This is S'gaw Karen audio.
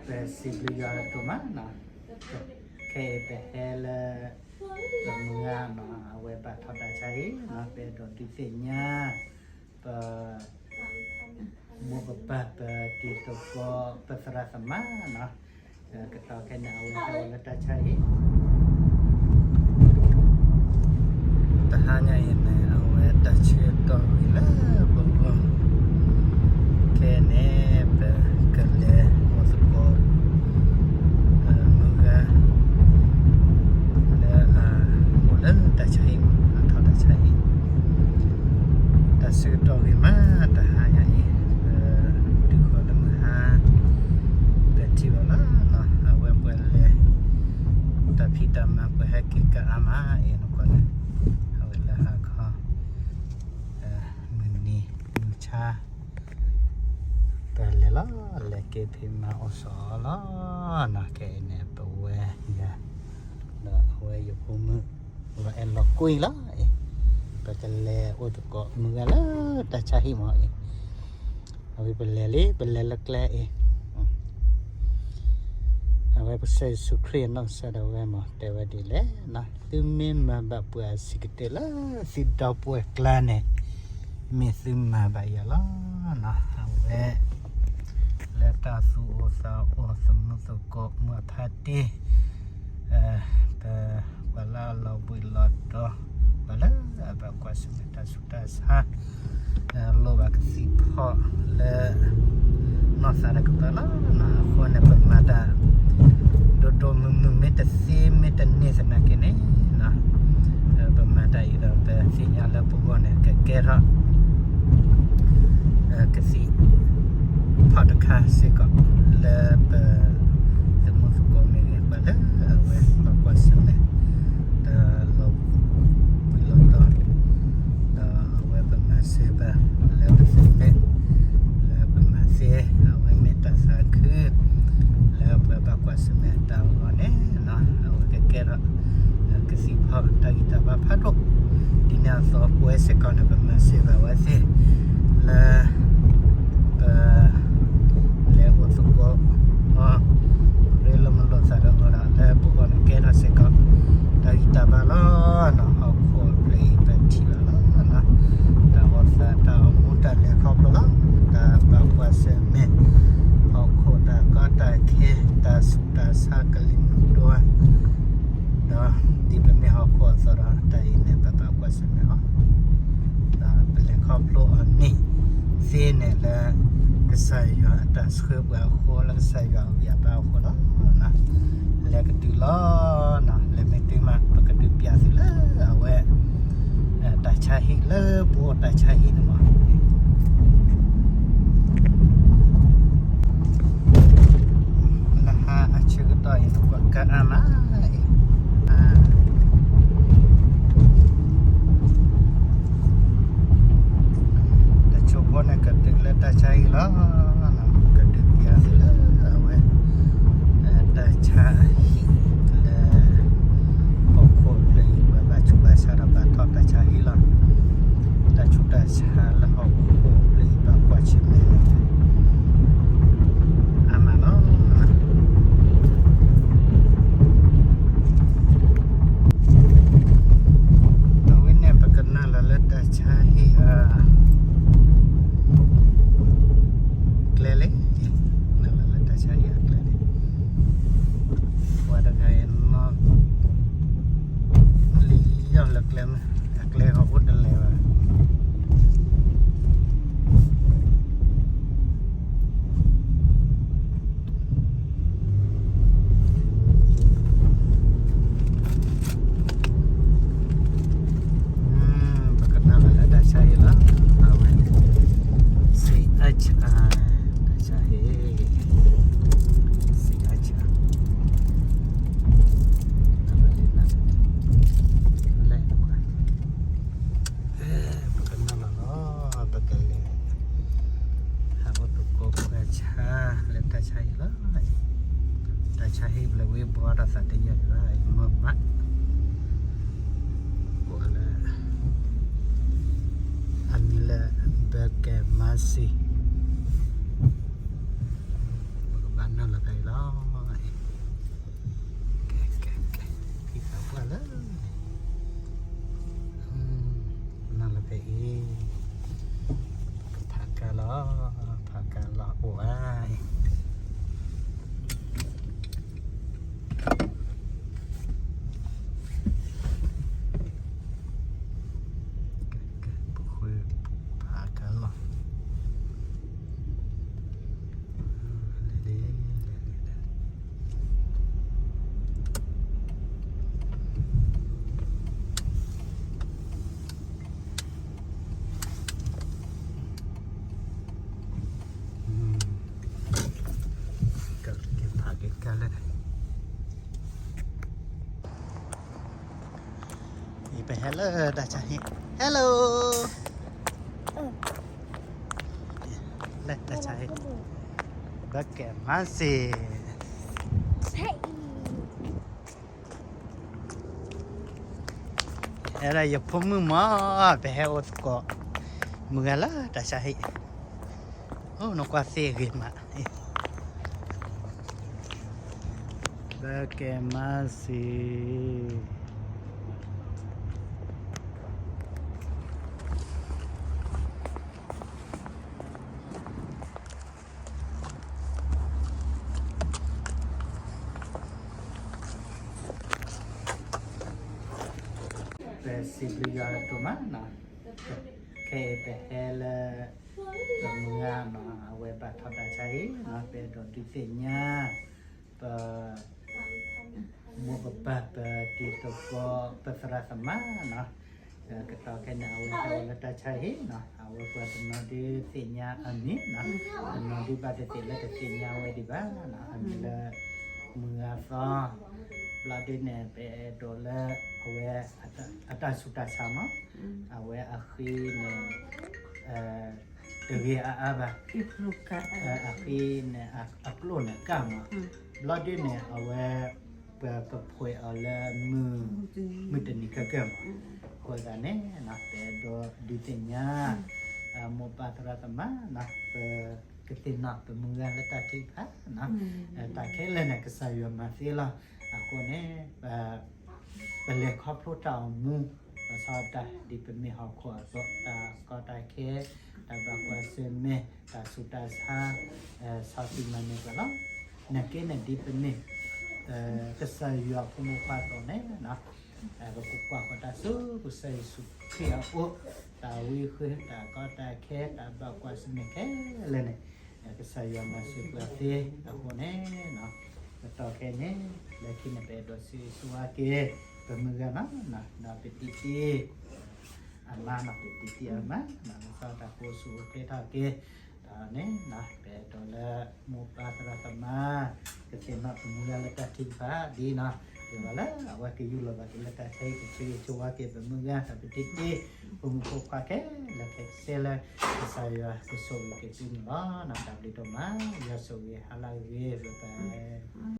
ပစံးဘျုးယွၤဒိၣ်မးနီၤ, ခဲအံၤပဟဲလၢ ပမုၢ်ဂၤနီၤ အဝဲဘၣ်ထီၣ်တၢ်ဆါဟံၣ်နီၤ, ပအဲၣ်ဒိးဒုးသ့ၣ်ညါ ပ မိၢ်ပပၢ် ပတံၤသကိး ပသရၣ်သမါနီၤ, ကတီၢ်ခဲန့ၣ် အဝဲဟဲဝဲလၢတၢ်ဆါဟံၣ် တဟါညါအံၤန့ၣ် အဝဲတၢ်ဆၢကတီၢ်ဝံၤလၢပဂီၢ်, ခဲန့ၣ် ပကလဲၤအိၣ်သကိး မုၢ်ဂၤ လၢအအိၣ်လၢတၢ်ဆါဟံၣ်မး, အထီၣ်တၢ်ဆါဟံၣ် တၢ်ဆၢကတီၢ်ဂ့ၤမး တဟါညါအံၤ ပတုၤဃီၤလၢမုၢ်ဟါ ပထံၣ်ဘၣ်လီၤနီၤ, အဝဲပှၤလဲၤ တၢ်ဖံးတၢ်မၤ ပှၤဟဲက့ၤကးအါမးအံၤနကွၢ်န့ၣ်, အဝဲလၢဟါခီ မုၢ်နံၤမုၢ်ဆါ ပလဲၤလီၤ လဲၤက့ၤဖံးမၤအိၣ်ဆိးအီၤလီၤနီၤ, ခဲအံၤန့ၣ် ပဝဲယၤ ဒီးအဝဲယဖိမုၣ် လီၤအဲၣ်လီၤကွံလီၤအံၤ, ပကလဲၤအိၣ်သကိးမုၢ်ဂၤလၢတၢ်ဆါဟံၣ်မးအံၤ, အဝဲပလဲၤလံ ပလဲၤလၢကျဲအံၤ အဝဲပကစၢ်ယ့ၣ်ၡူးခရံာ်အနီၢ်ကစၢ်ဒၣ်ဝဲမး တဲဝဲဒ်လဲၣ်နီၤ, သုမ့ၢ်မၤဘၣ်ပှၤအဆံးကတၢၢ်လၢသုဒီပုၢ်ဝဲၢ်ကျါန့ၣ် မ့ၢ်သုမၤဘၣ်ယၤလီၤနီၤ, အဝဲ လၢတၢ်သူၣ်အိၣ်သးအိၣ် သမူသကိး မုၢ်အဖါတံၢ် ပ ပှၤလၢအလီၤဘှံးလီၤတီၤ ပှၤလၢအဘၣ်ကွၢ်ဆၢၣ်မဲာ်တၢ်ဆူးတၢ်ဆါ လိၣ်ဘၣ်ကသံၣ်ဖီၣ်လၢ နီၢ်သးတကပၤလီၤ. အဃိန့ၣ် ပမၤတၢ် ဒိၣ်ဒိၣ်မုၢ်မုၢ် မ့ၢ်တသ့မ့ၢ်တန့ၢ်သနာ်က့န့ၣ် ပမၤတၢ်အံၤဒီး ပသ့ၣ်ညါလၢပဂီၢ်န့ၣ် ကကဲထီၣ် ကသံၣ်ဖီၣ်တခါစ့ၢ်ကီး လၢပ သမူသကိးမ့ၢ်ဂ့ၤ ပှၤလၢအဝဲဘၣ်ကွၢ်ဆၢၣ်မဲာ် တၢ်လီၤဘှံးလီၤတီၤ ဒီးအဝဲပမၤစၢၤဘၣ် လၢပသ့ၣ်မဲာ် လၢပမၤသ့ အဝဲမ့ၢ်တၢ်သးခု လၢပှၤဘၣ်ကွၢ်ဆၢၣ်မဲာ်တၢ်အဂီၢ်န့ၣ် အဝဲကကဲထီၣ် ကသံၣ်ဖီၣ်တၢ်ဂံၢ်တၢ်ဘါဖးဒိၣ် ဒ်န့ၣ်အသိး ပဝဲစ့ၢ်ကီးန့ၣ် ပမၤစၢၤဘၣ်ဝဲသ့ၣ် လၢ ပ လဲၤအိၣ်သကိးအီၤ ရ့လိာ်မုာ်လိာ်သးဒီးအီၤဒီး လၢပဂီၢ်န့ၣ်ကဲထီၣ်စ့ၢ်ကီး တၢ်ဂံၢ်တၢ်ဘါလီၤနီၤ. ဟီၣ်ခိၣ်အပျဲၢ်အံၤ ပထံၣ်ဘၣ်လီၤနီၤ တၢ်အိၣ်သး တၢ်အိၣ်မူ တၢ်လဲၤခီဖျိလီၤ တၢ်ဘၣ်ကွၢ်ဆၢၣ်မဲာ် ဟီၣ်ခိၣ်တၢ်ကီတၢ်ခဲ တၢ်ဆူးတၢ်ဆါ ကလံၤမုၢ်ဒိၣ် ဒီးဒ်ပမ့ၢ်ဟီၣ်ခိၣ်အသိးဒီး တၢ်အံၤန့ၣ် ပဘၣ်ကွၢ်ဆၢၣ်မဲာ်အီၤ ဒီးပလဲၤခီဖျိအီၤန့ၣ်သ့န့ၣ်လၢ ကစၢ်ယွၤအတၢ်ဆှၢပှၤအဃိ လၢကစၢ်ယွၤအဂံၢ်အဘါအဃိလီၤ. လဲၤကတုၤလီၤနီၤ လဲၤမ့ၢ်တုၤမး ပကဒုးပျးသုလၢအဝဲ တၢ်ဆါဟံၣ်လၢပအိၣ်တၢ်ဆါဟံၣ်န့ၣ်မး လၢဟါအဆၢကတီၢ်အံၤ နကွၢ်ကါအါမးအံၤ တစိၢ်ဖိန့ၣ် ကတုၤလၢတၢ်ဆါဟံၣ်လီၤ. ကဒုးပျးသုလၢအဝဲ တၢ်ဆါဟံၣ်လၢ ဟီၣ်ခိၣ်ဖျၢၣ်အံၤ ပှၤဘၣ်ဆူးဘၣ်ဆါဒီးဘၣ်ထီၣ်တၢ်ဆါဟံၣ်လီၤ. တၢ်ဆူးတၢ်ဆါလၢဟီၣ်ခိၣ်ဖျၢၣ်အံၤ ဘၣ်ကွၢ်ဆၢၣ်မဲာ်န့ၣ် အါမးလီၤ. အဝဲန့ၣ် ပကနုာ်လီၤလၢတၢ်ဆါဟံၣ်အ ကျဲလံ, နုာ်လီၤလၢတၢ်ဆါဟံၣ်အကျဲလံ. ပှၤတဂၤအံၤနီၤ လံယီၢ်လၢကျဲမး အကျဲဟီၣ်ခိၣ်တလဲၤဘၣ်. ပကနၣ်ဘၣ်လၢတၢ်ဆါဟံၣ်လီၤ. အဝဲ စံးအါဆါ တၢ်ဆါဟံၣ် စံးအါဆါ နၢ်ဘၣ်လံနၢ်ဘၣ်လံ လဲၤနကွၢ် ပကနၣ်လီၤလီၤ ပကလဲၤ ဟးအိၣ်သကိးပှၤဆါ လၢတၢ်ဆါဟံၣ်လီၤ. တၢ်ဆါဟံၣ်ဘျီဝံၤ ဘှီဒီးသးတယၢ်ဒံးဘၣ် ယမ့ၢ်မး ကိးလၢ အမံၤလၢ ဘၢကဲမါစံ ပကဘၣ်နုာ်လီၤဖဲအံၤလီၤ. ကလဲၣ်, အံၤပဟဲလၢတၢ်ဆါဟံၣ်, Hello, လၢတၢ်ဆါဟံၣ်, ဘၣ်ကဲမၤစ့ၢ် အဲၣ်ဒိးယဖိမုၣ်မး, ပဟဲအိၣ်သကိး မုၢ်ဂၤလၢတၢ်ဆါဟံၣ်, အိၣ်နကွၢ်သ့ၣ်ဂ့ၤမး, ဘၣ်ကဲမၤစ့ၢ် ပစံးဘျုးယွၤဒိၣ်မးနီၤ, ခဲအံၤပဟဲလၢ ပမုၢ်ဂၤနီၤ အဝဲဘၣ်ထီၣ်တၢ်ဆါဟံၣ်နီၤ, ပအဲၣ်ဒိးဒုးသ့ၣ်ညါ ပ မိၢ်ပပၢ်ပတံၤသကိး ပသရၣ်သမါနီၤ, ကတီၢ်ခဲန့ၣ် အဝဲဟဲအိၣ်လၢတၢ်ဆါဟံၣ်နီၤ, အဝဲပှၤတနီၤဒုးသ့ၣ်ညါအမံၤနီၤ, တနီၤဒုးဘၣ်သ့ၣ်သ့ၣ်လၢတသ့ၣ်ညါဝဲဒံးဘၣ်နီၤ, အမံၤလၢ မုၢ်ဂၤသီ, ဘျီဒုးန့ၣ် ပအဲၣ်ဒိးလၢ အဝဲ အတၢ်ဆူးတၢ်ဆါမး, အဝဲအဃံန့ၣ် တဂ့ၤအါအါဘၣ်, အဃံန့ၣ် အကျိၣ်န့ၣ်ကၢ်မး, ဘျီဒုးန့ၣ် အဝဲ ပကဖှဲးအီၤလၢ မုၢ်တနံၤခဲကၢၢ်မး, အဃိသတးန့ၣ် ပအဲၣ်ဒိးဒုးသ့ၣ်ညါ မိၢ်ပၢ်သရၣ်သမါနီၤ, ပကသ့ၣ်နီၣ်ပမုၢ်ဂၤလၢတၢ်ထုကဖၣ်နီၤ, တၢ်ခဲလၢာ်န့ၣ် ကစၢ်ယွၤမၤသ့လီၤ, အဃိန့ၣ် ပလဲၤခီဖျိတၢ်အိၣ်မူ လီၤဆီဒၣ်တၢ် ဒ်ပမ့ၢ်ဟီၣ်ခိၣ်အသိး တၢ်ကီတၢ်ခဲ တၢ်ဘၣ်ကွၢ်ဆၢၣ်မဲာ် တၢ်ဆူးတၢ်ဆါ ဆီၣ်တံၢ်မၤနၢၤပှၤလီၤ. နာ်က့န့ၣ် ဒ်ပမ့ၢ် ကစၢ်ယွၤအဖိမုၣ်ဖိခွါအသိးန့ၣ် ပကကွၢ်ဃီၤတၢ်ဆူကစၢ်ယ့ၣ်ၡူးခရံာ်အအိၣ်, တၢ်ဝံဃၢ တၢ်ကီတၢ်ခဲ တၢ်ဘၣ်ကွၢ်ဆၢၣ်မဲာ်ခဲလၢာ်န့ၣ် ကစၢ်ယွၤမၤစၢၤပှၤသ့အဃိန့ၣ် ကတီၢ်ခဲအံၤန့ၣ် လၢခံန့ၣ် ပအဲၣ်ဒိးဆိၣ်ဂ့ၤဆိၣ်ဝါက့ၤ ပမုၢ်ဂၤနီၤ, ဒီးပတံၤတံၤ အမါနီၤ, ပတံၤတံၤအမါ လီၤဆီဒၣ်တၢ်အိၣ်ဆူၣ်အိၣ်ချ့ထီၣ်က့ၤ, ဒီးန့ၣ် ပအဲၣ်ဒိးလၢမိၢ်ပၢ်သရၣ်သမါ ကသ့ၣ်နီၣ်ပမုၢ်ဂၤလၢတၢ်ထုကဖၣ်ဒ်နီၤ, ဒ်သိးလၢအဝဲကယူၢ်လီၤဘၣ်က့ၤလၢတၢ်ဆါဟံၣ် ကဆိၣ်ဂ့ၤဆိၣ်ဝါက့ၤပမုၢ်ဂၤ ဒီးပတံၤတံၤ ဖိမုၣ်ဖိခွါခဲလၢာ်ခဲဆ့လၢ ကစၢ်ယွၤကဆိၣ်ဂ့ၤက့ၤသုန့ၣ်လီၤ. တၢ်ဘျုးဒိၣ်မး, ယွၤဆိၣ်ဂ့ၤဟါလၢအဂ့ၤ ပပၢ်